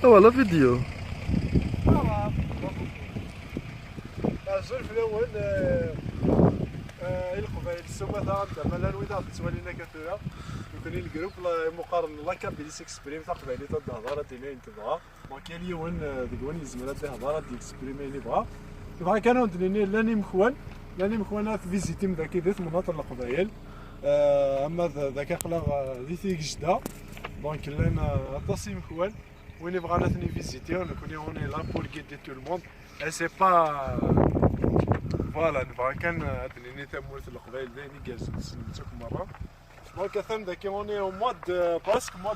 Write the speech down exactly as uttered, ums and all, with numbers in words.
Voilà la vidéo. Azul fell-awen, eh, eh, i Leqbayel s umata, anda ma llan wid aɣ-d-ttwalin akka tura. Nekni lgrup la, imuqaren n La Kabylie s'exprime, taqbaylit ad d-tehder, ad d-tini ayen tebɣa. Donc yal yiwen, eh, deg-wen yezmer ad d-ihder, ad d-yexprime ayen yebɣa. Nebɣa kan ad wen-d-nini llan imekwan, llan imekwan ad tvizitim dagi di temnaḍt n Leqbayel. Eh, ama d, d akka aql-aɣ, eh, di Tigejda. Donc llan, eh, aṭas imekwan. Win yebɣan ad ten-iviziti, nekni on est là pour guider tout le monde. Et c'est pas, voilà, nebɣa kan, eh, ad d-nini tamurt n Leqbayel d ayen igerrzen, ssnen-tt akk merra. Donc atan dagi on est au mois de, presque mois de